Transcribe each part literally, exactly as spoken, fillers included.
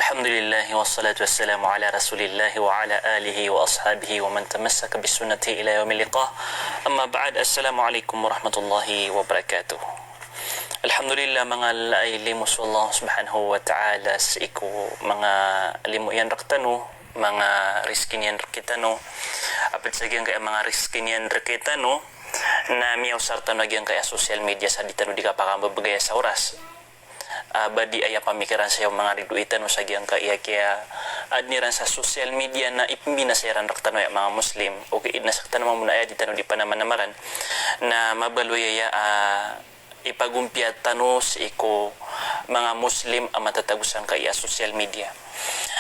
Alhamdulillah, wassalatu wassalamu ala Rasulillah wa ala alihi wa ashabihi wa man tamassaka bi sunnatihi ila yaumil liqa. Amma ba'd, assalamu alaikum warahmatullahi wabarakatuh. Alhamdulillah, manga limo so Allah subhanahu wa ta'ala sii ko manga limo iyan rktano, manga rizki niyan rktano. A pd sa giyangkaya manga rizki niyan rktano na miyaosar tano a giyangkaya social media sa di tano di kapakambebegaya sa oras. A ba di aya pamikiran sa aya manga ridoay tano sa giyangkaya kiyaadn iran sa social media na ipmbinasa iran rktano aya manga Muslim. Ogaid na sktano mambo na aya di tano di panamanamaran na mabaloy aya a ipagompiya tano sii ko manga Muslim a matatago sangkaya social media.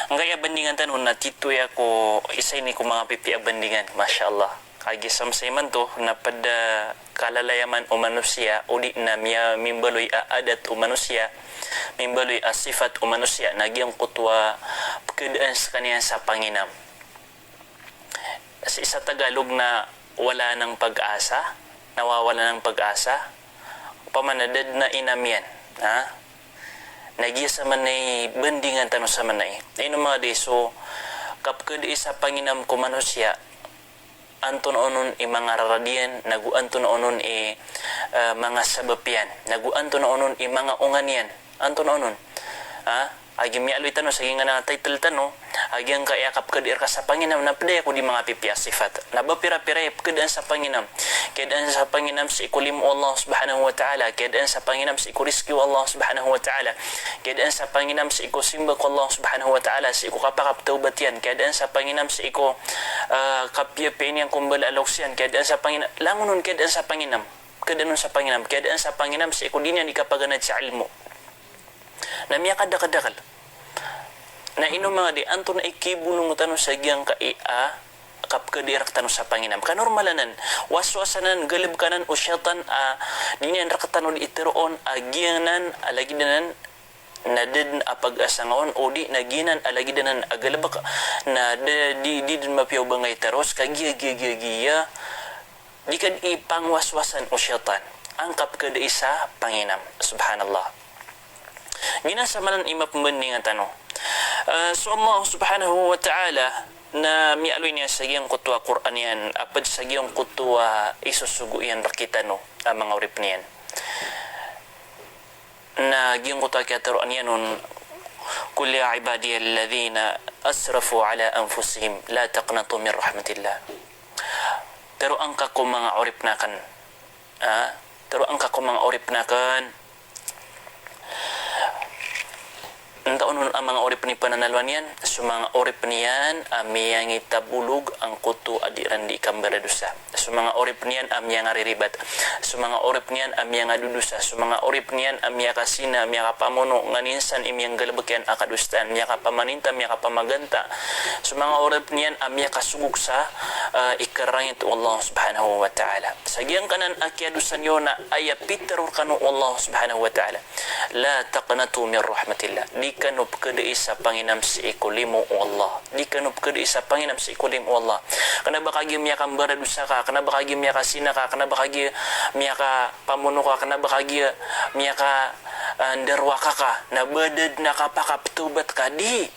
Angkaya bandingan tano na tito aya ko isa ini ko manga pipiya a bandingan, masha Allah. Kagiya samsa imanto na pd a kalalayaman o manosiya, odi na miya mimbaloy a adat o manosiya, mimbaloy a sifat o manosiya, na giyangkoto a pkadaan skaniyan sa panginam. Sii sa Tagalog na wala nang pag-asa, nawawala ng pag-asa, opama na da dn a inam iyan, ha? Na giya sa manay bandingan tano sa manay. Ino manga di so kapkadai sa panginam ko manosiya, antonaa onon i manga rarad iyan, nago antonaa onon i, eh, manga sabap iyan, nago antonaa onon i manga onga niyan, antonaa onon. Ha? A giya miyaaloy tano sa giyangkanan a title tano, a giyangkaya kapkadai rka sa panginam na pd aya ko di manga pipiya a sifat. Na ba pirapira i pkadaan sa panginam. Kiyadaan sa panginam sii ko limo o Allah subhanahu wa ta'ala, kiyadaan sa panginam sii ko rizki o Allah subhanahu wa ta'ala, kiyadaan sa panginam sii ko simba ko Allah subhanahu wa ta'ala, sii ko kapakapthawbat iyan, kiyadaan sa panginam sii ko, ah, kapiyapiyai niyan ko mbala a loks iyan, kiyadaan sa panginam, langon on kiyadaan sa panginam, kiyadaan on sa panginam, kiyadaan sa panginam sii ko di niyan di kapaganad sa ilmo. Na miyakadakldakl. Na ino manga di, antonaa i kibolong tano sa giyangkaya kapkadai rktano sa panginam. Kanormal anan, waswas anan, galbk anan o shaytan a di niyan rktano di tharoon a giyanan a lagid anan na da dn a pag-asa nga on, odi na giyanan a lagid anan a galbk na da, di, di dn mapiya o ba ngka i tharoon, ka giya, giya, giya, giya. Di ka di pangwaswasan o shaytan. Angkapkadai sa panginam. Subhanallah. Giyanan sa maana i mapmbandingan tano. Eh, so Allah subhanahu wa ta'ala na miyaaloy niyan sa giyangkoto a Qur'an iyan, a pd sa giyangkoto a isosogo iyan rktano a manga oripn iyan. Na giyangkoto a kiyatharoa niyan on, "Qul ya ibadiyalladhina asrafu ala anfusihim la taqnatu min rahmatillah." Tharoa ngka ko manga oripn akn. Ah, tharoa ngka ko manga oripn akn. Antaa onon a manga oripn i pananalowan iyan, so manga oripn iyan a miyangitabolog angkoto a di iran di kambaradosa. So manga oripn iyan a miyangariribat. So manga oripn iyan a miyangadodosa. So manga oripn iyan a miyakasina, miyakapamono, nganin san i miyanggalbk iyan a kadosaan, miyakapamaninta, miyakapamaganta. So manga oripn iyan a miyakasogok sa, eh, ikararangit o Allah subhanahu wa ta'ala. Sa giyangkanan a kiyadosa niyo na aya pitharo rkano o Allah subhanahu wa ta'ala. La taqnatu min rahmatillah. Di kano pkadai sa panginam sii ko limo o Allah. Di kano pkadai sa panginam sii ko limo o Allah. Kna ba kagiya miyakambaradosa ka, kna ba kagiya miyakasina ka, kna ba kagiya miyakapamono ka, kna ba kagiya miyaka, ah, ndarowaka ka, na ba da dn a kapakapthawbat ka, di.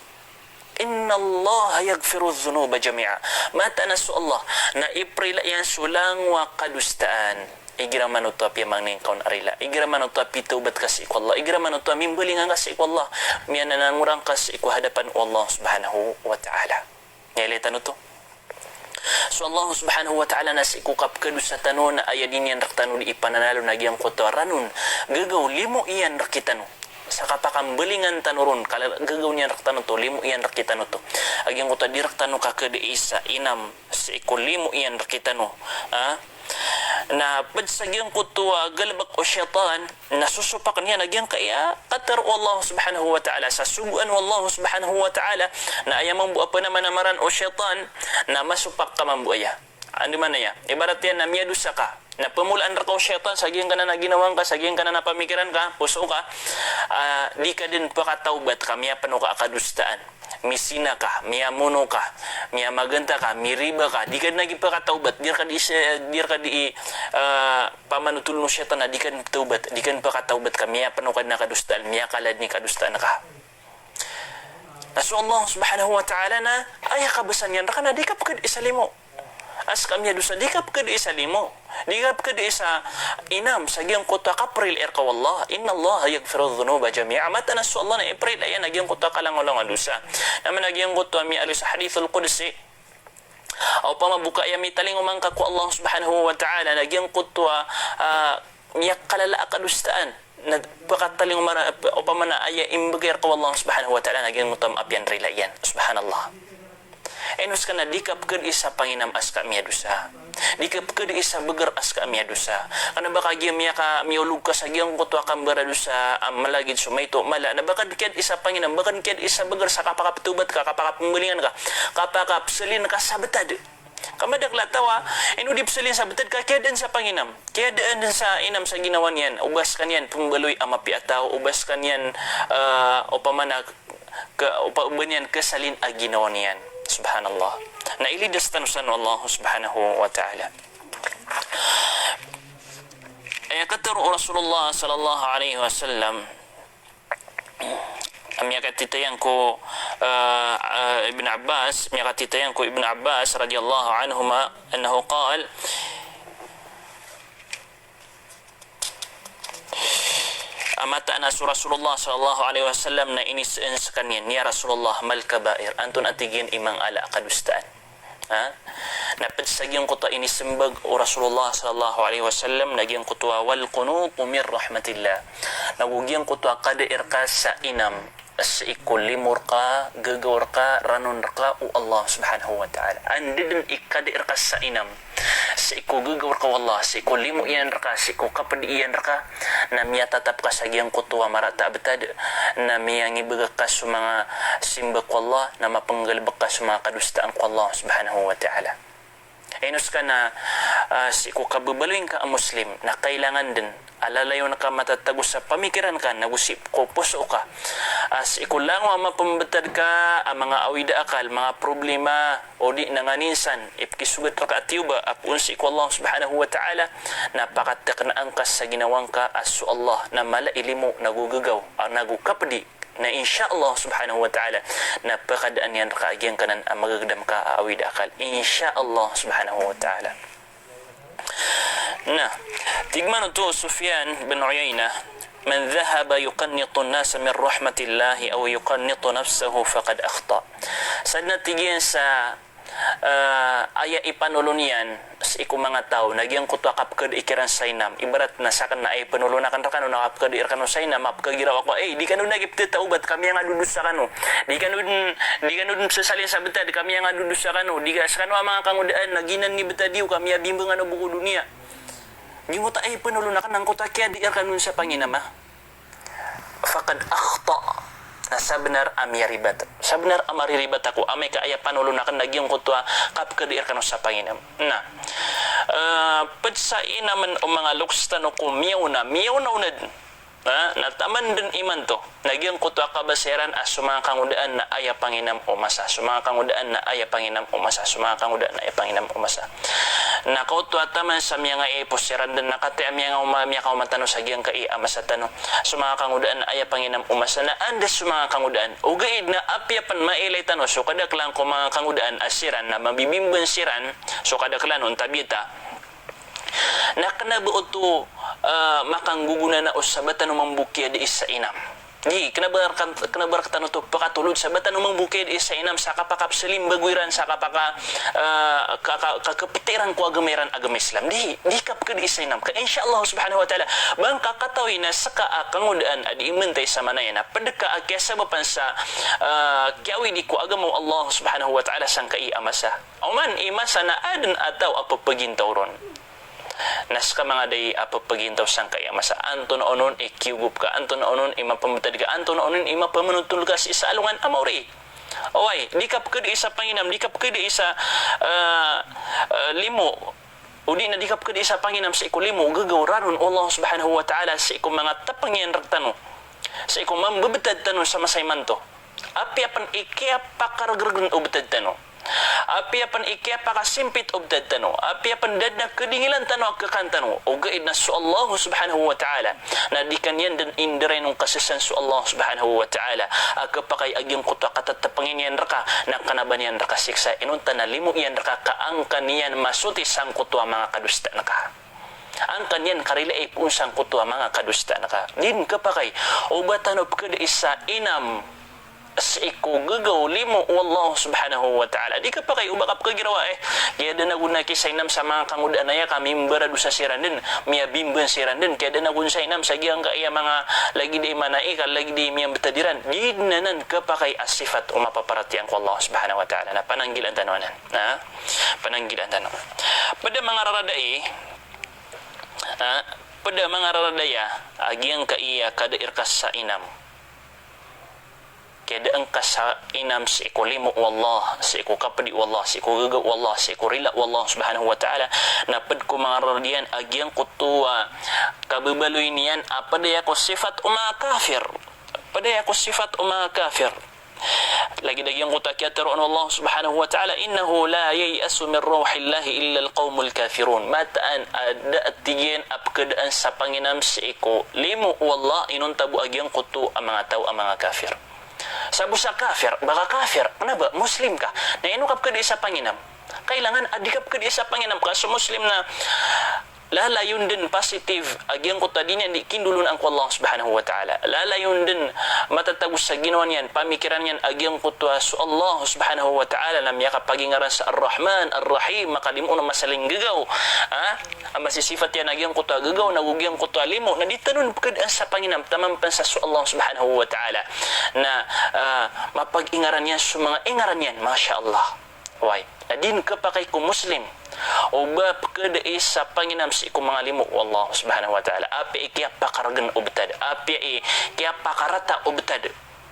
Innallaha yaghfirudh dhunuba jami'a. Mataan a so Allah na iprila iyan so langowan a kadosaan. Igira man oto a piyamangnin ka on a rila. Igira man oto a pithawbat ka sii ko Allah. Igira man oto a mimbalingan ka sii ko Allah. Miyananangorang ka sii ko hadapan o Allah subhanahu wa ta'ala. Aya ilay tano oto. So Allah subhanahu wa ta'ala na sii ko kapkadosa tano na aya di niyan rktano di ipananalo na giyangkoto a ranon. Gagaw limo iyan rktano. Sa kapakambalingan tano ron, kala gagaw niyan rktano oto, limo iyan rktano oto. A giyangkoto a di rktano kakadai sa inam sii ko limo iyan rktano. Ah? Na pd sa giyangkoto a galbk o shaytan, na sosopak niyan a giyangkaya katharo o Allah subhanahu wa ta'ala, sa sogoan o Allah subhanahu wa ta'ala, na aya mambo a panamanamaran o shaytan, na masopak ka mambo aya. Andamanaya, ibarat iyan na miyadosa ka, na pmolaan rka o shaytan sa giyangkanan a ginawa ngka, sa giyangkanan a pamikiran ka, poso ka, ah, di ka dn pkatawbat ka, miyapno ka a kadosaan. Misina ka, miyamono ka, miyamaganta ka, miriba ka, di ka dn lagi pkatawbat, di rka di, di rka di, eh, pamanotol o shaytan na di ka dn tawbat, di ka dn pkatawbat ka, miyapno ka dn a kadosaan, miyakala dn i kadosaan ka. Na so Allah subhanahu wa ta'ala na aya kabasa niyan rka na di ka pkd isa limo. A ska miyadosa, di ka pkd isa limo. Di ka pkd isa inam sa giyangkoto a kaprila rka o Allah. Innallaha yaghfirudh dhunuba jami'a. Mataan a so Allah na iprila iyan a giyangkoto a kalangolangon a dosa. Na mana giyangkoto a miyaaloy sa hadithul qudsi. Opama bo ka aya mitalingoma ngka ko Allah subhanahu wa ta'ala na giyangkoto a, ah, miyakalala a kadosaan. Na pakatalingoma, opama na aya imbgay rka o Allah subhanahu wa ta'ala na giyangkoto a maapiya rila iyan. Subhanallah. Ino ska na di ka pkd isa panginam a ska miyadosa. Di ka pkd isa bgr a ska miyadosa. Kna ba kagiya miyaka, miyaolog ka sa giyangkoto a kambaradosa a mlagid so maito mala. Na ba ka di kiyad isa panginam, ba ka di kiyad isa bgr sa kapakaptobat ka, kapakapmbalingan ka, kapakapslin ka sa btad. Ka madakl a taw a ino di pslin sa btad ka kiyadn sa panginam. Kiyadn sa inam sa ginawa niyan. O ba skaniyan pmbaloy a mapiya a taw, o ba skaniyan, eh, opama na ka, o ba, o ba niyan kasalin a ginawa niyan. Subhanallah. Na ilidas tano san o Allah subhanahu wa ta'ala. Aya katharo o Rasulullah sallallahu alaihi wasallam, a miyakatitayan ko, eh, eh, Ibn Abbas, miyakatitayan ko Ibn Abbas radiyallahu anhuma, annahu qal, a mataan a so Rasulullah sallallahu alaihi wasallam na inisaan skaniyan, "Ya Rasulullah, mal kabair?" Antonaa, tig iyan, i manga ala a kadosaan? Ha? Na pd sa giyangkoto a inismbag o Rasulullah sallallahu alaihi wasallam na giyangkoto a, "Wal qunutu min rahmatillah." Nago giyangkoto a kada rka sa inam sii ko limo rka, gagaw rka, ranon rka o Allah subhanahu wa ta'ala. Anda dn i kada rka sa inam sii ko gagaw rka o Allah, sii ko limo iyan rka, sii ko kapdi iyan rka, na miyatatap ka sa giyangkoto a marata a btad, na miyangibgay ka so manga simba ko Allah, na mapnggalbk ka so manga kadosaan ko Allah subhanahu wa ta'ala. Ino ska na, ah, sii ko kababaloy ngka a Muslim, na kailangan dn a lalayon ka matatago sa pamikiran ka, nago sii ko poso ka. Ah, sii ko langon a mapmbtad ka a manga awid a akal, manga problema, odi na nganin san, ipkisogat rka a tiyoba a poon sii ko Allah subhanahu wa ta'ala, na pakatknaan ka sa ginawa ngka a so Allah na mala i limo, nago gagaw, ah, nago kapdi. Na insha Allah subhanahu wa ta'ala, na pkadaan iyan rka a giyangkanan a magagdam ka a awid a akal. Insha Allah subhanahu wa ta'ala. Na, tig man oto o Sufyan bin Uyaynah, "Man dhahaba yuqannitu an-nasa min rahmatillahi aw yuqannitu nafsahu faqad akhta." Sadn a, tig iyan, sa, eh, aya ipanolon iyan sii ko manga taw na giyangkoto a kapkadi kiran sa inam. Ibarat na sakn na aya ipanolon akn rkano na kapkadi rkano sa inam, a pkagiraw ako, "Ay, di kano dn lagi ptataobat ka miyangadodosa kano. Di kano dn, di kano dn pzasalin sa btad ka miyangadodosa kano. Di ka, skano a manga kangodaan na giyanan i btad iyo ka miyabimbang kano bo ko doniya." Giyangkoto a aya ipanolon akn na angkoto a kiyadi rkano sa panginam a, faqad akhta. Na sabnar a miyaribat. Sabnar a mariribat ako amay ka aya panolon akn na giyangkoto a kapkadi rkano sa panginam. Na, eh, pd sa inamn o manga loks tano ko miyaona, miyaona-ona dn. Na, na taman dn imanto na giyangkoto a kabasa iran a so manga kangodaan na aya panginam o masa, so manga kangodaan na aya panginam o masa, so manga kangodaan na aya panginam o masa. Na kaoto a taman sa miyangaiipos iran dn na katii a miyangaoma, miyakaoma tano sa giyangkai a masa tano. So manga kangodaan na aya panginam o masa na anda so manga kangodaan. Ogaid na apiya pn mailay tano so kadaklan ko manga kangodaan a siran na mabibimban siran so kadaklan on tabiyat a. Na kna ba oto, eh, makanggogona na o sa ba tano mambo kiyadi sa inam. Di, kna ba rk-, kna ba rktano oto pakatolod sa ba tano mambo kiyadi sa inam sa kapakapsalimbag iran, sa kapaka, eh, ka, ka, kakapti iran ko agama iran, agama Islam. Di, di kapkadi sa inam. Ka insha Allah subhanahu wa ta'ala, ba ngka katawi na ska a kangodaan a di imbantay sa manaya na pd ka a kiyasabapan sa, eh, kiyawidi ko agama o Allah subhanahu wa ta'ala sangkai a masa. Oman i masa na adn a taw a ppagintaw ron. Na ska manga dai a ppagintaw sangkai a masa, antonaa onon i kiyogop ka, antonaa onon i mapmbtad ka, antonaa onon i mapmnotol ka sii sa alongan a maori. Oway, di kapkadi sa panginam, di kapkadi sa, eh, eh, limo. O di na di kapkadi sa panginam sii ko limo, gagaw, ranon o Allah subhanahu wa ta'ala sii ko manga tpngiyan rktano. Sii ko mambtad tano sa masa imanto. Apiya pn i kiyapakargrgn o btad tano. Apiya pn i kiyapakasimpit o btad tano, apiya pn da dn a kadingilan tano a kkan tano, ogaid na so Allah subhanahu wa ta'ala na di ka niyan dn indarainon kasasan so Allah subhanahu wa ta'ala a khapakay a giyangkoto a katatapangin iyan rka na kna ba niyan rka siksa, inonta na limo iyan rka ka an ka niyan masoti sangkoto a manga kadosaan ka. An ka niyan karilai poon sangkoto a manga kadosaan ka. Di dn khapakay o ba tano pkhadai sa inam sii ko gagaw, limo o Allah subhanahu wa ta'ala. Di khapakay o ba ka pkhagiraw a, eh, kiyadaan ako na ki sa inam sa manga kangodaan aya ka mimbaradosa siran dn, miyabimban siran dn, kiyadaan ako sa inam sa giyangkaya manga lagid i manai ka lagid i miyambtad iran. Di dn anan khapakay a sifat o mapaparatiyaya ko Allah subhanahu wa ta'ala. Na pananggilaan tano anan. Na pananggilaan tano. Pd a manga raradai, ah, pd a manga raradai a giyangkaya kadai rka sa inam. Kiyadaan ka sa inam sii ko limo o Allah, sii ko kapdi o Allah, sii ko gagaw o Allah, sii ko rila o Allah subhanahu wa ta'ala. Na pd ko manga raradai a giyangkoto a kababaloy niyan a pd aya ko sifat o manga kafir. Pd aya ko sifat o manga kafir. Lagid a giyangkoto a kiyatharoa o Allah subhanahu wa ta'ala, "Innahu la yay'asu min rawhillahi illa al-qawmul kafirun." Mataan a da a tig iyan a pkhadaan sa panginam sii ko limo o Allah inonta bo a giyangkoto a manga taw a manga kafir. Sabo sa kafir, ba ka kafir, kna ba Muslim ka. Na ino ka pkhadai sa panginam? Kailangan a di ka pkhadai sa panginam ka so Muslim na lalayon dn positive a giyangkoto a di niyan di kindolon angko Allah subhanahu wa ta'ala. Lalayon dn matatago sa ginawa niyan, pamikiran iyan a giyangkoto a so Allah subhanahu wa ta'ala na miyakapagingaran sa Ar-Rahman, Ar-Rahim, makalimo na masalinggagaw. Ha? A masisifat iyan a giyangkoto a gagaw, na go giyangkoto a limo, na di tano dn pkhadaan sa panginam, taman pn sa so Allah subhanahu wa ta'ala. Na, ah, mapagingaran iyan so manga ingaran iyan, masha Allah. Oway, na di dn khapakay ko Muslim o ba pkhadai sa panginam sii ko manga limo o Allah subhanahu wa ta'ala. Apiya i kiyapakargn o btad, apiya i kiyapakarata o btad.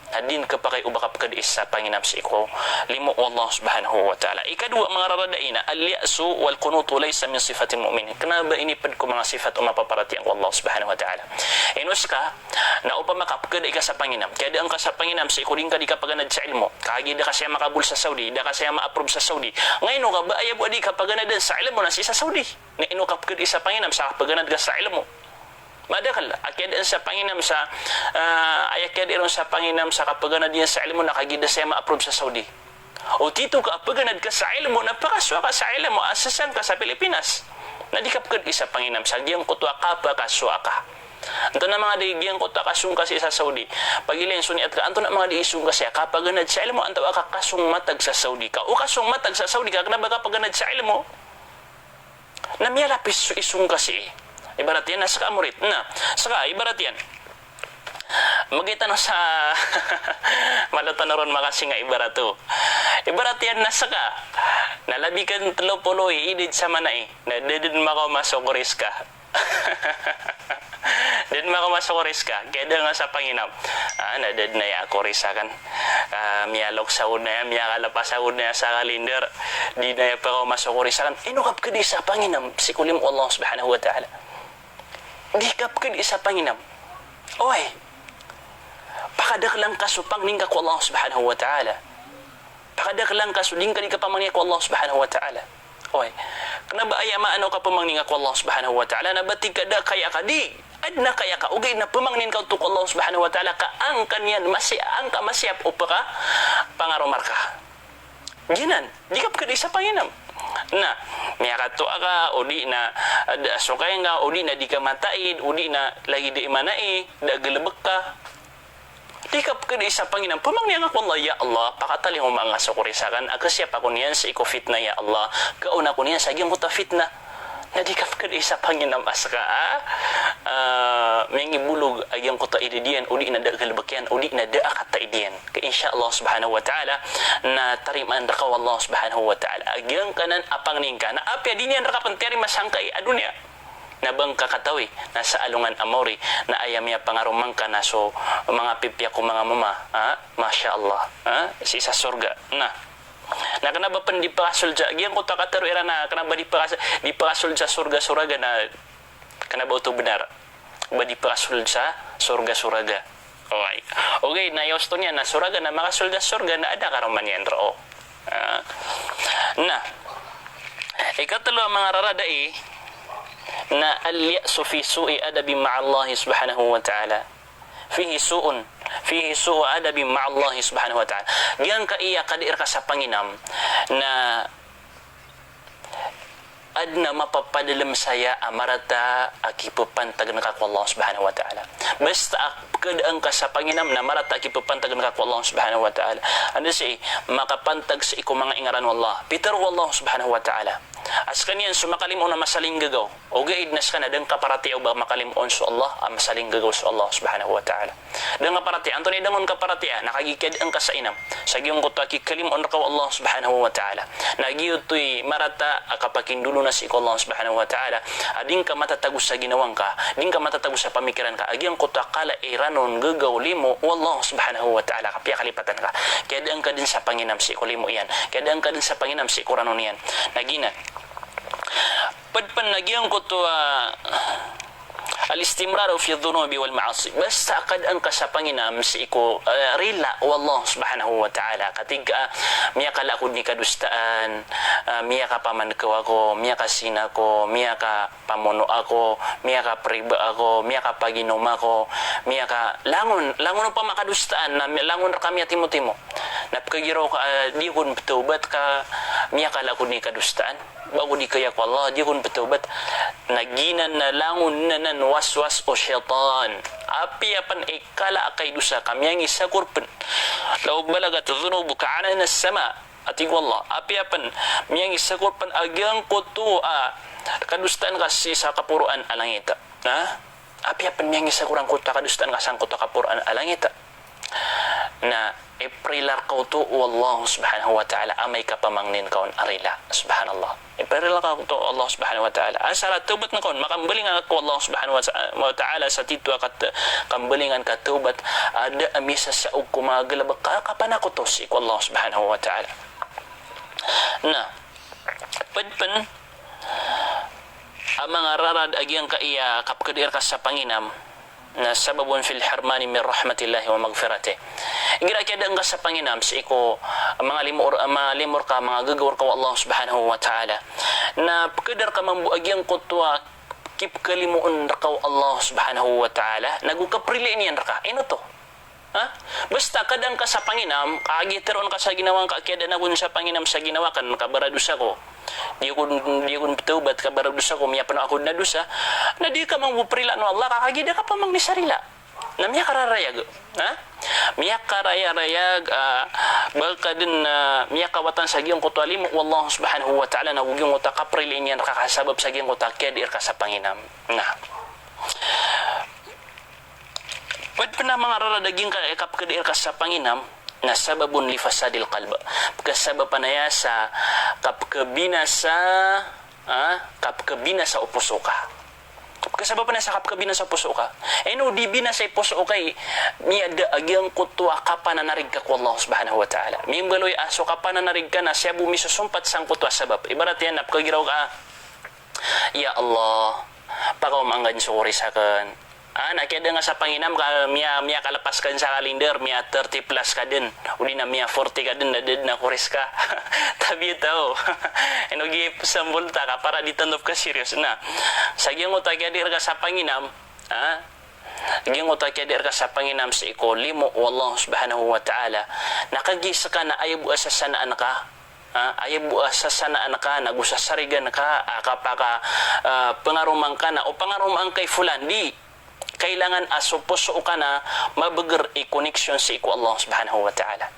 Na di dn khapakay o ba ka pkhadai sa panginam sii ko limo o Allah subhanahu wa ta'ala. Ikadowa a manga raradai na, al-ya'su wal qunutu laysa min sifatil mu'minin. Kna ba ini pd ko manga sifat o mapaparatiyaya ko Allah subhanahu wa ta'ala. Ino ska, na opama ka pkhadai ka sa panginam, kiyadaan ka sa panginam sii ko di ngka di kapaganad sa ilmo, kagiya da ka saya makabol sa Saudi, da ka saya ma-approve sa Saudi. Ngaino ka ba aya bo a di kapaganadan sa ilmo na sii sa Saudi. Na ino ka pkhadai sa panginam sa kapaganad ka sa ilmo? Madakl a kiyadaan sa panginam sa, ah, aya kiyadai ron sa panginam sa kapaganad iyan sa ilmo na kagiya da saya ma-approve sa Saudi. O tito ka a paganad ka sa ilmo na pakasowa ka sa ilmo a sasang ka sa Pilipinas. Na di ka pkhadai sa panginam sa giyangkoto a kapakasowa ka. Antonaa manga di giyangkoto a kasong ka sii sa Saudi? Pagilayn so niyat ka, antonaa manga di isong ka sii a kapaganad sa ilmo, antawaa ka kasong matag sa Saudi ka. O kasong matag sa Saudi ka, kna ba kapaganad sa ilmo? Na miyalapis so isong ka sii. Ibarat iyan na ska a morit. Na, ska, ibarat iyan. Magay tano sa, malo tano ron makasinga ibarat o. Ibarat iyan na ska. Na labi ka tlo polo i idad sa manai. Na da dn makaoma so koris ka. Da dn makaoma so koris ka. Kiyadaan ka sa panginam. Ah, na da dn aya koris akn. Ah, miyalok sa onaya, miyakalapas sa onaya sa kalindar. Di na aya pakaoma so koris akn. Ino ka pkhadai sa panginam sii ko limo o Allah subhanahu wa ta'ala? Di ka pkhadai sa panginam. Oway. Pakadaklan ka so pangni ngka ko Allah subhanahu wa ta'ala. Pakadaklan ka so di ngka di kapamangni ko Allah subhanahu wa ta'ala. Oway. Kna ba aya maana o kapamangni ngka ko Allah subhanahu wa ta'ala na ba tig ka da kaya ka, di. Adn a kaya ka, ogaid na pamangnin ka oto ko Allah subhanahu wa ta'ala ka an ka niyan masi-, an ka masiyap o pakapangaroma rka. Giyanan, di ka pkhadai sa panginam. Na, miyakatoa ka, o di na, ah, da a sokay ngka, o di na di ka mataid, o di na lagid i manai, da a galbk ka. Di ka pkhadai sa panginam, pamangni ngka ko Allah, ya Allah, pakatalingoma ngka so koris akn, a kasiyap ako niyan sii ko fitna, ya Allah, kaona ako niyan sa giyangkoto a fitna. Na di ka pkhadai sa panginam a ska a, ah, miyangibolog a giyangkoto a idad iyan, o di na da a galbk iyan, o di na da a kataid iyan. Ka insha Allah subhanahu wa ta'ala, na tarimaan rka o Allah subhanahu wa ta'ala a giyangkanan a pangni ngka. Na apiya di niyan rka pn tiyarima sangkai a doniya. Na ba ngka katawi na sa alongan a maori na aya miyapangaroma ngka na so manga pipiya ko manga mama, ha? Masha Allah, ha? Sii sa sorga. Na, na kna ba pn di pakasold sa, giyangkoto a katharo iran na kna ba di pakas-, di pakasold sa sorga so raga na kna ba oto bnar. Ba di pakasold sa sorga so raga. Oway. Ogaid na aya osto niyan na so raga na makasold sa sorga na adn a karoma niyan roo. Ah, na ikatlo a manga rarad ai na al-ya'su fi su'i adabi ma'allahi subhanahu wa ta'ala. Fihi su'un, fihi su'u adabi ma'allahi subhanahu wa ta'ala. Giyangkaya kadi rka sa panginam na adn a mapapadalm saya a marata a kipapantagn ka ko Allah subhanahu wa ta'ala. Basta a pkadaan ka sa panginam na marata a kipapantagn ka ko Allah subhanahu wa ta'ala. Anda sii makapantag sii ko manga ingaran o Allah? Pitharo o Allah subhanahu wa ta'ala a skaniyan so makalimoon a masalinggagaw. Ogaid na skaniyan a da ngka paratiyayaa o ba makalimoon so Allah, a masalinggagaw so Allah subhanahu wa ta'ala. Da ngka paratiyayaa, antonaa i da ngka paratiyayaa? Na kagiya kiyadaan ka sa inam sa giyangkoto a kikalimoon rka o Allah subhanahu wa ta'ala. Na giyoto i marata a kapakindolona sii ko Allah subhanahu wa ta'ala. A di ngka matatago sa ginawa ngka, di ngka matatago sa pamikiran ka a giyangkoto a kala i ranon gagaw limo o Allah subhanahu wa ta'ala, kapiya kalipatan ka. Kiyadaan ka dn sa panginam sii ko limo iyan, kiyadaan ka dn sa panginam sii ko ranon iyan. Na giyanan. Pd pn a giyangkoto a al-istimraru fi dhunubi wal ma'asi. Basta a kadaan ka sa panginam sii ko, eh, rila o Allah subhanahu wa ta'ala. Katig ka, miyakala ako dn i kadosaan, ah, miyakapamankaw ako, miyakazina ako, miyakapamono ako, miyakapriba ako, miyakapaginom ako, miyaka-, langon, langon opama a kadosaan, na mi-, langon rka miyatimotimo. Na pkhagiraw ka, ah, di ako dn pthawbat ka miyakala ako dn i kadosaan. Ba ako di kaya ko Allah, di ako dn pthawbat. Na giyanan na langon anan waswas o shaytan. Apiya pn i kala a kaidosa ka miyangisakor pn. Law balagat dhunubuka 'anana as-sama'. A tig o Allah, apiya pn miyangisakor pn a giyangkoto a kadosaan ka sii sa kaporoan a langit. Ha? Apiya pn miyangisakor angkoto a kadosaan ka sangkoto a kaporoan a langit. Na iprila rka oto o Allah subhanahu wa ta'ala amay ka pamangnin ka on a rila. Subhanallah. Iprila rka oto o Allah subhanahu wa ta'ala. Asar a thawbat ngka on, makambalingan ka ko Allah subhanahu wa ta-, wa ta'ala sa tito a kat-, kambalingan ka thawbat, a da a misasaog ko manga galbk ka kapanakoto sii ko Allah subhanahu wa ta'ala. Na pd pn a manga rarad a giyangkaya kapkhadai rka sa panginam na sababun fil hirmani min rahmatillahi wa maghfiratih. Igira kiyadaan ka sa panginam sii ko manga limo r-, manga limo rka, manga gagaw rka o Allah subhanahu wa ta'ala, na pkhada rka mambo a giyangkoto a kipkhalimoon rka o Allah subhanahu wa ta'ala, nago kaprilaan iyan rka. Ino oto? Ha? Basta kadaan ka sa panginam, kagiya tharoon ka sa ginawa ngka, kiyadaan ako dn sa panginam sa ginawa akn, kabaradosa ako. Di ako dn, di ako dn pthawbat, kabaradosa ako, miyapno ako dn a dosa. Na di ka mambo prilaan o Allah, ka kagiya da ka pamangni sa rila. Na miyakararayag. Ha? Miyakarayarayag, ah, ba ka dn, ah, miyakawatan sa giyangkoto a limo o Allah subhanahu wa ta'ala, nago giyangkoto a kaprilaan iyan rka ka sabap sa giyangkoto a kiyadai rka sa panginam. Na. Pd pn a manga rarad a giyangkaya kapkhadai rka sa panginam na sababun li fasadil qalb. Pkhasabapan aya sa kapkhabinasa, ah, kapkhabinasa o poso ka. Pkhasabapan aya sa kapkhabinasa o poso ka. Ino di binasa i poso ka i, miyada a giyangkoto a kapananarig ka ko Allah subhanahu wa ta'ala. Mimbaloy a so kapananarig ka na siya bo misosompat sangkoto a sabap. Ibarat iyan na pkhagiraw ka, "Ya Allah, pakaoma angka dn so koris akn." Ah, na kiyadaan ka sa panginam ka miya, miyakalapas ka dn sa kalindar, miya thirty plus ka dn, odi na miya forty ka dn, na da dn a koris ka. Tabiya taw. Ino gi sampol ta ka para di tano pkhaserious na. Sa giyangkoto a kiyadai rka sa panginam, ah, giyangkoto a kiyadai rka sa panginam sii ko limo o Allah subhanahu wa ta'ala, na kagiya ska na aya bo a sasanaan ka, ha, aya bo a sasanaan ka, nago sasarigan ka, a kapaka, ah, pangaroma ngka na, o pangaroma ngka i fulan, di. Kailangan a so poso ka na mabagr i connection sii ko Allah subhanahu wa ta'ala.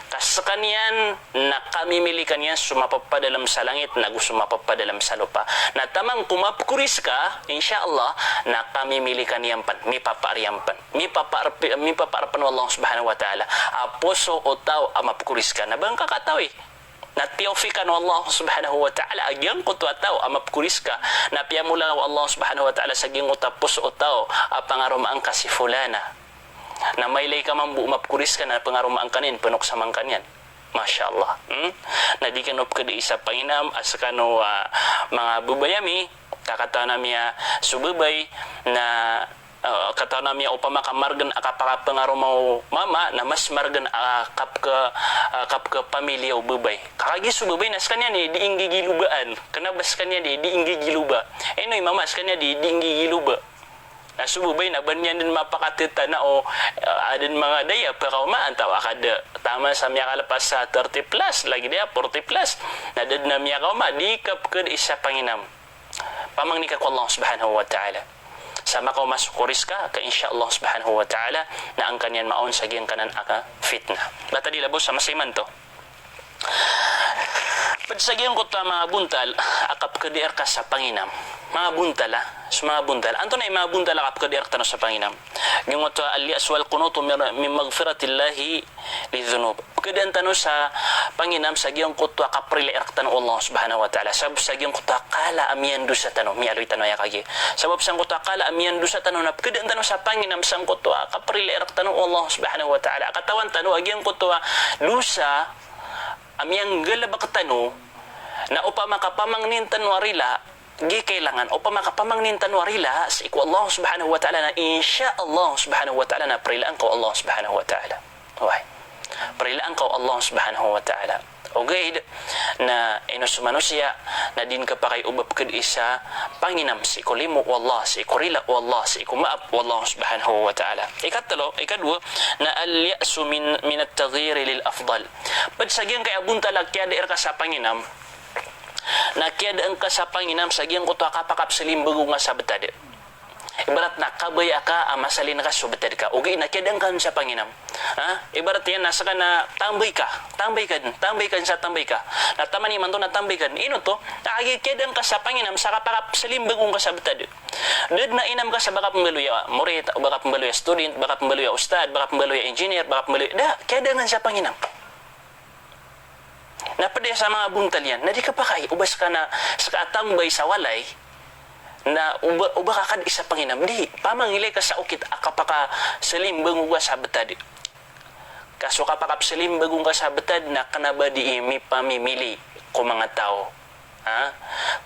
Ka skaniyan na kamimilikan iyan so mapapadalm sa langit, nago so mapapadalm sa lopa. Na taman ko mapkoris ka, insha Allah, na kamimilikan iyan pn, mipapaar iyan pn. Mipapaar p-, mipapaar pn o Allah subhanahu wa ta'ala a poso o taw a mapkoris ka. Na ba ngka katawi na tiyawfikan o Allah subhanahu wa ta'ala a giyangkoto a taw a mapkoris ka, na piyamola o Allah subhanahu wa ta'ala sa giyangkoto a poso o taw a pangaromaan ka si fulana. Na mailay ka mambo o mapkoris ka na pangaromaan ka niyan, pnoksaman ka niyan. Masha Allah. Hmm? Na di kano pkhadai sa panginam, a skano, ah, manga babay ami, kakatawan ami a so babay na Ah, katawan ami a opama ka margn a kapakapangaroma o mama, na mas margn a kapka, ah, kapkapamiliya o babay. Ka kagiya so babay na skaniyan i di inggigilobaan. Kna ba skaniyan i di inggigiloba. Ino i mama skaniyan i di inggigiloba. Na so babay na ba niyan dn mapakatitana o, ah, adn manga daya pakaoma antaa ka da taman sa miyakalpas sa thirty plus, lagid aya forty plus. Na da dn a miyakaoma, di kapkd isa panginam. Pamangni ka ko Allah Subhanahu wa Ta'ala. Sa makaoma so koris ka, ka insha Allah Subhanahu wa Ta'ala, na angkaniyan maon sa giyangkanan a ka fitna. Bata di labaw sa masa imanto. Pd sa giyangkoto a manga bontal a kapkdi rka sa panginam. Manga bontal, ah, so manga bontal. Antonaa i manga bontal a kapkdi rktano sa panginam? Giyangkoto a al-ya'su wal qunutu min, min maghfiratillahi lidhunub. Pkdn tano sa panginam sa giyangkoto a kaprila rktano o Allah Subhanahu wa Ta'ala. Sabap sa giyangkoto a kala a miyandosa tano, miyaaloy tano aya kagiya. Sabap sangkoto a kala a miyandosa tano na pkdn tano sa panginam sangkoto a kaprila rktano o Allah Subhanahu wa Ta'ala. Katawan tano a giyangkoto a dosa a miyanggalbk tano, na opama ka pamangnin tano a rila, di kailangan, opama ka pamangnin tano a rila sii ko Allah Subhanahu wa Ta'ala na insha Allah Subhanahu wa Ta'ala na prilaan ka o Allah Subhanahu wa Ta'ala. Oway. Prilaan ka o Allah Subhanahu wa Ta'ala. Ogaid na ino so manosiya na di niyan kapakay o ba pkd isa panginam sii ko limo o Allah, sii ko rila o Allah, sii ko maap o Allah Subhanahu wa Ta'ala. Ikatlo, ikadowa, na al-ya'su min, min at-taghyiri lil afdal. Pd sa giyangkai a bontal a kiyada rka sa panginam, na kiyada ngka sa panginam sa giyangkoto a kapakapsalimbag ngka sa btad. Ibarat na kabaya ka a masalin ka so btad ka. Ogaid na kiyada ngka sa panginam. Ha? Ibarat iyan na ska na tambay ka. Tambay ka dn. Tambay ka dn sa tambay ka. Na taman imanto na tambay ka dn. Ino oto? Na kagiya kiyada ngka sa panginam sa kapakapsalimbag ngka sa btad. Da dn a inam ka sa ba ka pmbaloy a murid, ba ka pmbaloy a student, ba ka pmbaloy a ustad, ba ka pmbaloy a engineer, ba ka pmbaloy, da, kiyada ngka sa panginam. Na pd aya sa manga bontal iyan, na di kapakay o ba ska na, ska a tambay sa walay, na o ba, o ba ka kadi sa panginam, di, pamangilay ka sa okit a kapakasalimbag ngka sa btad. Ka so kapakapsalimbag ngka sa btad na kna ba di i mipamimili ko manga taw. Ha?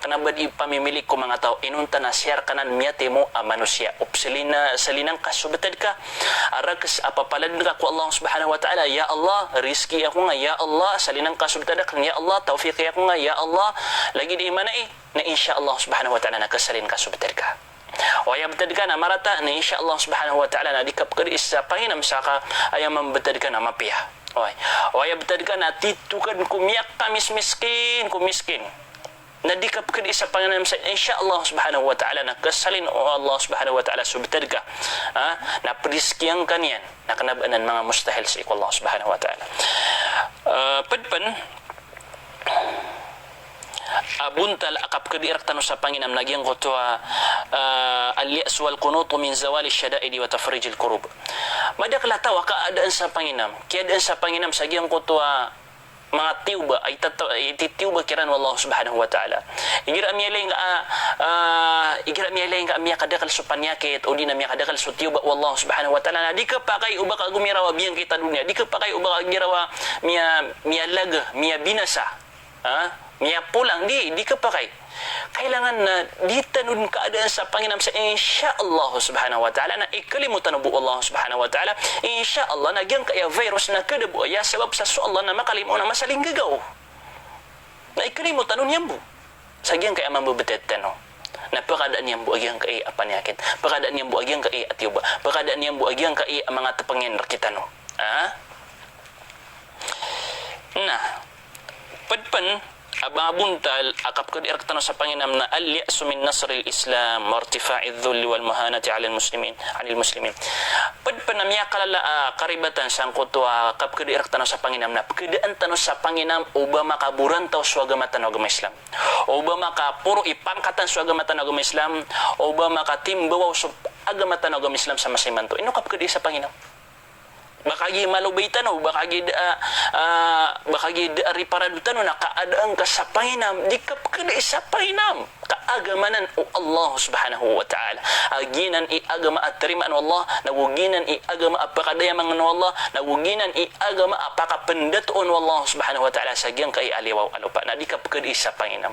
Kna ba di i pamimili ko manga taw, inonta na siya rka nan miyatimo a manosiya. O psalina, salina ngka so btad ka a rakhs a papalad ngka ko Allah Subhanahu wa Ta'ala, ya Allah, rizki ako nga, ya Allah, salina ngka so btad akn, ya Allah, tawfiqi ako nga, ya Allah. Lagid i mana i, na insha Allah Subhanahu wa Ta'ala na kasalin ka so btad ka. Oway, a btad ka na marata, na insha Allah Subhanahu wa Ta'ala na di kapkd isa panginam sa ka aya mambtad ka na mapiya. Oway. Oway, a btad ka na tito ka dn ko miyakamismiskin ko miskin. Na di kapkd isa panginam sa, insha Allah Subhanahu wa Ta'ala na kasalin o Allah Subhanahu wa Ta'ala so btad ka. Ha? Na prizkian ka niyan. Na kna ba anan manga mustahil sii ko Allah Subhanahu wa Ta'ala. Ah, pd pn a bontal a kapkdi rktano sa panginam na giyangkoto a, ah, al-ya'su wal qunutu min zawali shada'idi wa tafrijil kurub. Madakl a taw a kaadaan sa panginam, kiyadaan sa panginam sa giyangkoto a manga tiyoba, ay tata-, ay titiyoba kiran o Allah Subhanahu wa Ta'ala. Igira miyalay ngka a, ah, igira miyalay ngka a miyakadakl so paniyakit, odi na miyakadakl so tiyoba o Allah Subhanahu wa Ta'ala, na di kapakay o ba ka gomiraw a biyangkit a doniya, di kapakay o ba ka giraw a miya-, miyalaga, miyabinasa. Ha? Miyapolang, di, di kapakay. Kailangan na di tano dn kaadaan sa panginam sa insha Allah Subhanahu wa Ta'ala, na ikalimo tano bo o Allah Subhanahu wa Ta'ala. Insha Allah, na giyangkaya virus na kada bo aya sabap sa so Allah na makalimo na masalinggagaw. Na ikalimo tano niyan bo sa giyangkaya mambebetad tano. Na pakadaan iyan bo a giyangkaya paniyakit. Pakadaan iyan bo a giyangkaya tiyoba. Pakadaan iyan bo a giyangkaya manga tepengin rekitano. Ha? Na, ped pen a manga bontal a kapekedi rektano sa panginam na al-ya'su min nasril Islam wa irtifa'idh dhulli wal muhanati 'anil muslimin, 'anil muslimin. Ped pen a miyakalala a karibatan sangkoto a kapekedi rektano sa panginam na pekedaan tano sa panginam o ba makaborantaw so agama tano a agama Islam. O ba makaporo i pangkatan so agama tano a agama Islam, o ba makatimbawaw so agama tano a agama Islam sa masa imanto. Ino kapekedi sa panginam? Ba kagiya malobay tano, ba kagiya da, ah, ba kagiya da a riparado tano na kaadaan ka sa panginam, di kapekedi sa panginam. Ka agama nan o Allah Subhanahu wa Ta'ala. A giyanan i agama a tarimaan o Allah, nago giyanan i agama a pakadayamangan o Allah, nago giyanan i agama a pakapendatoon o Allah Subhanahu wa Ta'ala sa giyangkai a liyawaw a lopa. Na di kapekedi sa panginam.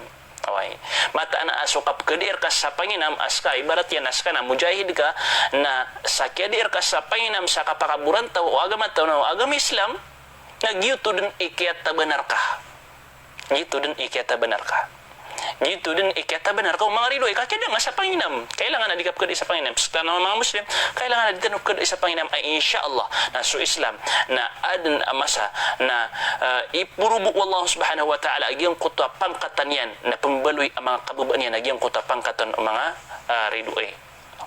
Oway. Mataan a so kapkhadai rka sa panginam a ska, ibarat iyan a ska na mujahid ka, na sa khiyadai rka sa panginam sa kapakaborantaw o agama tano, o agama Islam, na giyoto dn i kiyatabanar ka. Giyoto dn i kiyatabanar ka. Giyoto dn i kiyatabanar ka o manga ridoay ka kiyadaan sa panginam. Kailangan a di kapkhadai sa panginam. Ska na manga Muslim, kailangan a di tano khadai sa panginam a, insha Allah, na so Islam na adn a masa na, eh, iporobo o Allah subhanahu wa ta'ala a giyangkoto a pangkatan iyan, na pmbaloy a manga kababaan iyan a giyangkoto a pangkatan o manga, eh, ridoay.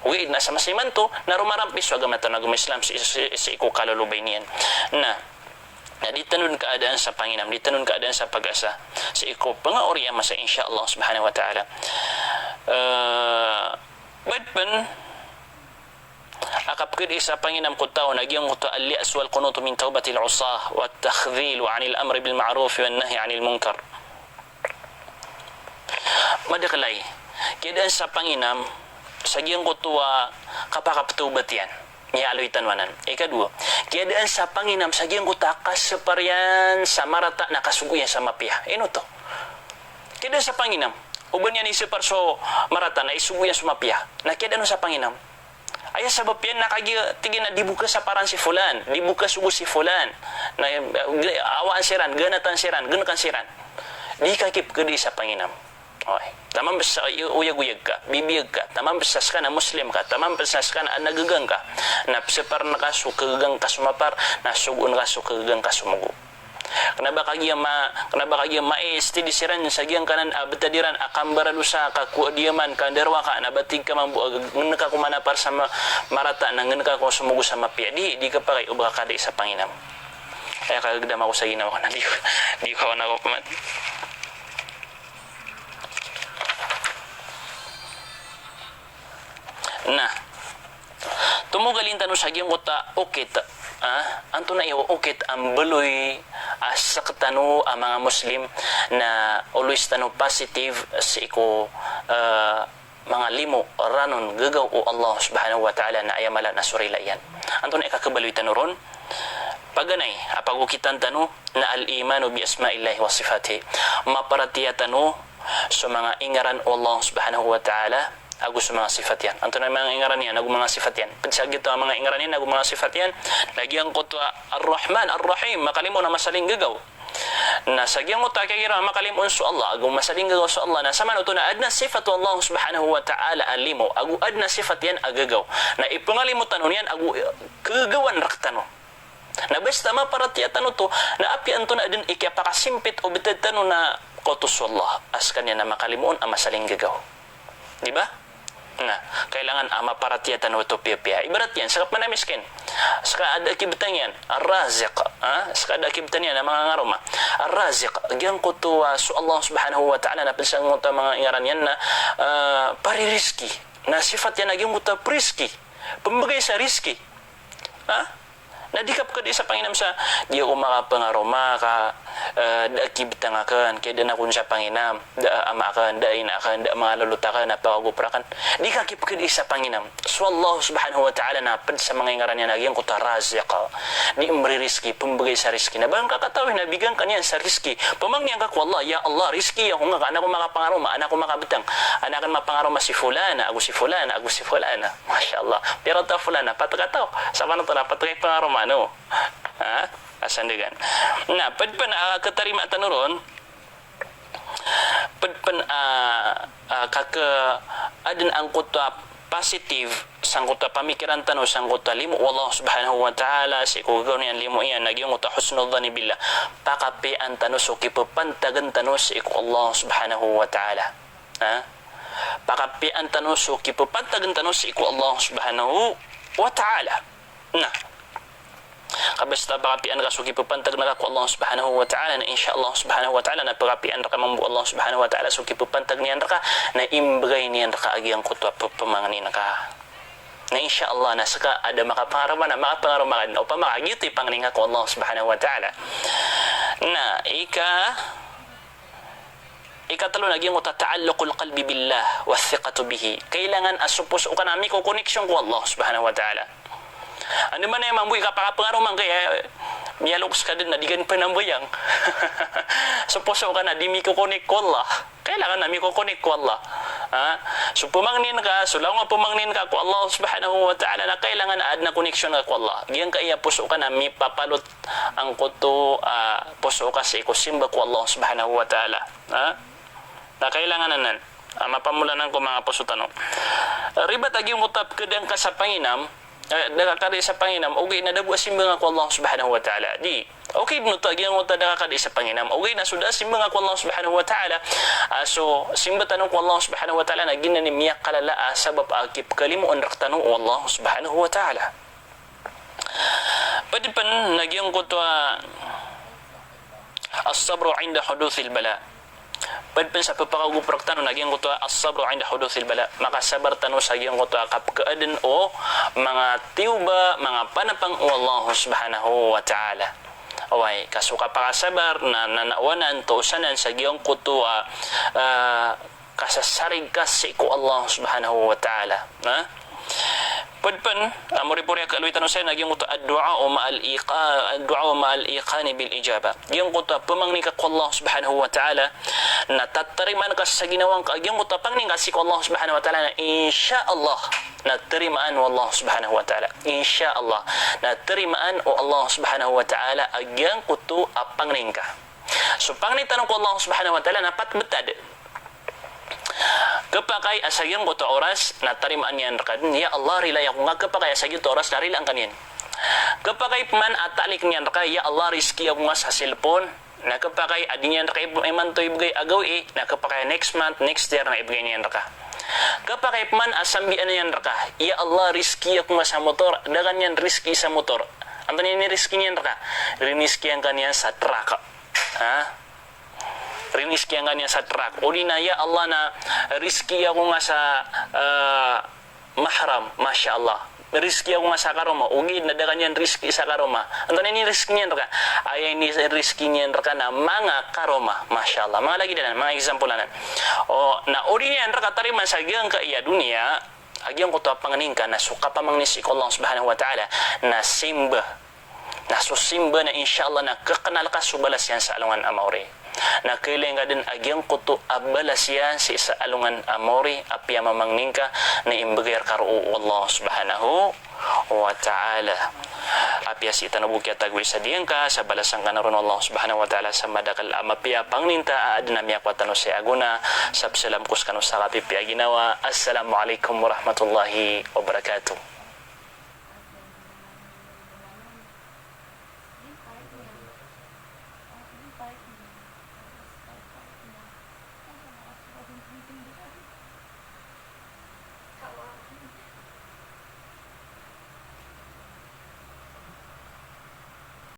Ogaid na sa masa imanto na romarampi so agama tano a agama Islam sii, sii, sii ko kalolobay niyan. Na, na di tano dn kaadaan sa panginam, di tano dn kaadaan sa pag-asa sii ko pangaori a masa, insha Allah subhanahu wa ta'ala. Eh, bad pn a kapkhadai sa panginam ko taw na giyangkoto al-ya'su wal qunutu min tawbatil usah wat takhdhilu anil amri bil ma'ruf wan nahyi anil munkar. Madaklay, kiyadaan sa panginam sa giyangkoto a kapakaptawbat iyan. Miyaaloy tano anan. Ikadowa, kiyadaan sa panginam sa giyangkoto a kasapar iyan sa marata na kasogo iyan sa mapiya. Ino oto? Kiyadaan sa panginam. O ba niyan isapar so marata na isogo iyan so mapiya. Na kiyadaan sa panginam. Aya sabap iyan na kagiya tig iyan a di bo kasaparan si fulan, di bo kasogo si fulan. Na, eh, awaan siran, ganatan siran, gnakan siran. Di ka kipkhadai sa panginam. Oy, taman bs sa oy-, oyagoyag ka, bibiyag ka, taman bs sa ska na Muslim ka, taman bs sa ska na gagang ka. Na psapar ngka so kagagang ka so mapar, na sogoon ka so kagagang ka so mogo. Kna ba kagiya ma-, kna ba kagiya ma-S T D siran sa giyangkanan a btad iran a kambaradosa ka ko adiyaman ka darowaka, na ba tig ka mambo a gnka ko manapar sa ma-, marata na gnka ko somogo sa mapiya. Di, di ka pakay o ba ka kadai sa panginam. Aya kagdam ako sa ginawa ko na di ko, di ko ako nakokoman. Na, tomogalin tano sa giyangkoto a okit, ah, antonaa i okit a mbaloy a sktano a manga Muslim na always tano positive sii ko, eh, manga limo, ranon, gagaw o Allah subhanahu wa ta'ala na aya mala na so rila iyan. Antonaa i kakhabaloy tano ron? Paganay a pagokitan tano na al-imanu bi asma'illahi wa sifatihi. Maparatiyaya tano so manga ingaran o Allah subhanahu wa ta'ala ago so manga sifat iyan. Antonaa i manga ingaran iyan ago manga sifat iyan? Pd sa giyoto a manga ingaran iyan ago manga sifat iyan, na giyangkoto a Ar-Rahman, Ar-Rahim, makalimo na masalinggagaw. Na sa giyangkoto a kiyagira a makalimo so Allah ago masalinggagaw so Allah, na samanoto na adn a sifat o Allah subhanahu wa ta'ala a limo ago adn a sifat iyan a gagaw. Na ipngalimo tano niyan ago, eh, kagagawan rktano. Na basta maparatiyaya tano oto, na apiya antonaa dn i kiyapakasimpit o btad tano na koto so Allah a skaniyan a makalimo on a masalinggagaw. Di ba? Na, kailangan a maparatiyaya tano oto piyapiya. Ibarat iyan, ska pman a miskin. Ska a da a kibtang iyan, Ar-Raziq. Ha? Ska a da a kibtang iyan a manga ngaroma. Ar-Raziq, giyangkoto a so Allah subhanahu wa ta'ala na pd sa giyangkoto a manga ingaran iyan na, ah, paririzki. Na sifat iyan a giyangkoto a prizki. Pmbgay sa rizki. Ha? Na di ka pkhadai sa panginam sa, di ako makapangaroma ka, eh, da a kibtang akn, kiyadaan akn sa panginam, da a ama akn, da a ina akn, da a manga lolot akn, a pagagopr akn. Di ka kipkhadai sa panginam. So Allah subhanahu wa ta'ala na pd sa manga ingaran iyan a giyangkoto a Raziq. Di mririzki, pmbgay sa rizki. Na ba ngka katawi na bigan ka niyan sa rizki. Pamangni angka ko Allah, ya Allah, rizki ako ngka, an ako makapangaroma, an ako makabtang. An akn mapangaroma si fulana, ago si fulana, ago si fulana. Masha Allah. Pira ta fulana, pat ka taw. Samanoto na pat ka ipangaroma, no? Ha? Asandagan. Na, pd pn a katarima tano ron, pd pn a, a, kaka adn angkoto a positive, sangkoto a pamikiran tano, sangkoto a limo o Allah subhanahu wa ta'ala, sii ko gagaw niyan limo iyan, na giyangkoto a husnul dhanni billah. Pakapiyaan tano so kipapantagn tano sii ko Allah subhanahu wa ta'ala. Ha? Pakapiyaan tano so kipapantagn tano sii ko Allah subhanahu wa ta'ala. Na, ka basta pakapiyaan ka so kipapantagn ka ko Allah subhanahu wa ta'ala, na insha Allah subhanahu wa ta'ala, na pakapiyaan rka mambo o Allah subhanahu wa ta'ala so kipapantagn iyan rka, na imbgay niyan rka a giyangkoto a pphamangnin ka. Na insha Allah, na ska a da makapangaroma, na makapangaroma ka dn, opama ka giyoto i pangni ngka ko Allah subhanahu wa ta'ala. Na, ika Ikatlo na giyangkoto a ta'alluqul qalbi billah wa thiqatu bihi. Kailangan a so poso ka na mikokoneksyon ko Allah subhanahu wa ta'ala. Anda man aya mambo i kapakapangaroma ngka aya, miyaloks ka dn na di ka dn pnambayang. So poso ka na di mikokonek ko Allah. Kailangan na mikokonek ko Allah. Ha? So pamangnin ka, so langon a pamangnin ka ko Allah Subhanahu wa Ta'ala, na kailangan a adn a connection ka ko Allah. Giyangkaya poso ka na mipapalot angkoto a poso ka sii ko simba ko Allah Subhanahu wa Ta'ala. Ha? Na kailangan anan a mapamolanan ko manga poso tano. Ribat a giyangkoto a pkadaan ka sa panginam, eh, da ka kadi sa panginam, ogaid na da bo a simba nga ko Allah Subhanahu wa Ta'ala. Di, okay dn oto a giyangkoto a da ka kadi sa panginam, ogaid na so da a simba nga ko Allah Subhanahu wa Ta'ala, ah, so simba tano ko Allah Subhanahu wa Ta'ala na giyanan i miyakalala a sabap a kipkalimoon rktano o Allah Subhanahu wa Ta'ala. Pd pn na giyangkoto a as-sabru inda huduthil bala. Pd pn sa pphakaogop rktano na giyangkoto a as-sabru inda huduthil bala. Makasabar tano sa giyangkoto a kapkaadn o manga tiyoba, manga panapang o Allah Subhanahu wa Ta'ala. Oway, ka so kapakasabar na, na, na wanan to sanan sa giyangkoto a, ah, kasasarig ka sii ko Allah Subhanahu wa Ta'ala. Na? Pd pn a moripori a kaaloy tano saya na giyangkoto a ad-du'a ma'al iqa-, ad-du'a ma'al iqani bil ijaba. Giyangkoto a pamangni ka ko Allah Subhanahu wa Ta'ala, na tatarimaan ka sa ginawa ngka a giyangkoto a pangni ngka sii ko Allah Subhanahu wa Ta'ala, na insha Allah, na tarimaan o Allah Subhanahu wa Ta'ala. Insha Allah, na tarimaan o Allah Subhanahu wa Ta'ala a giyangkoto a pangni ngka. So pangni tano ko Allah Subhanahu wa Ta'ala na pat btad. Khapakay a sa giyangkoto a oras na tarimaan iyan rka dn, ya Allah, rilai ako nga. Khapakay a sa giyoto a oras na rilaan ka niyan. Khapakay pman a talik iyan rka, ya Allah, rizki ako nga sa cellphone. Na khapakay a di niyan rka ib-, imanto ibgay a gawii, na khapakay next month, next year na ibgay niyan rka. Khapakay pman a sambian iyan rka, ya Allah, rizki ako nga sa motor, da ka niyan rizki sa motor. Antonaa i rizki niyan rka? Rinizkian ka niyan sa truck. Ha? Rinizkian ka niyan sa truck. O di na, ya Allah, na rizki ako nga sa, eh, mahram, masha Allah. Rizki ako nga sa karoma, ogaid na da ka niyan rizki sa karoma. Antonaa i rizki niyan rka? Aya inirizki niyan rka na manga karoma, masha Allah. Manga lagid anan, manga example anan. O, na o di niyan rka tarimaan sa giyangkaya doniya, a giyangkoto a pangni ngka na so kapamangni sii ko Allah Subhanahu wa Ta'ala, na simba. Na so simba na insha Allah na khakanal ka so balas iyan sa alongan a maori. Na khailay ngka dn a giyangkoto a balas iyan sii sa alongan a maori, apiya mamangni ngka na imbgay rka roo o Allah Subhanahu wa Ta'ala. Apiya sii tano bo kiyatagoy sa diyangka, sa balasan ka na ron o Allah Subhanahu wa Ta'ala sa madakl a mapiya a pangni ta a adn a miyakowa tano saya a gona, sa pzalam ko skano sa kapipiya a ginawa. Assalamu alaikum warahmatullahi wabarakatuh.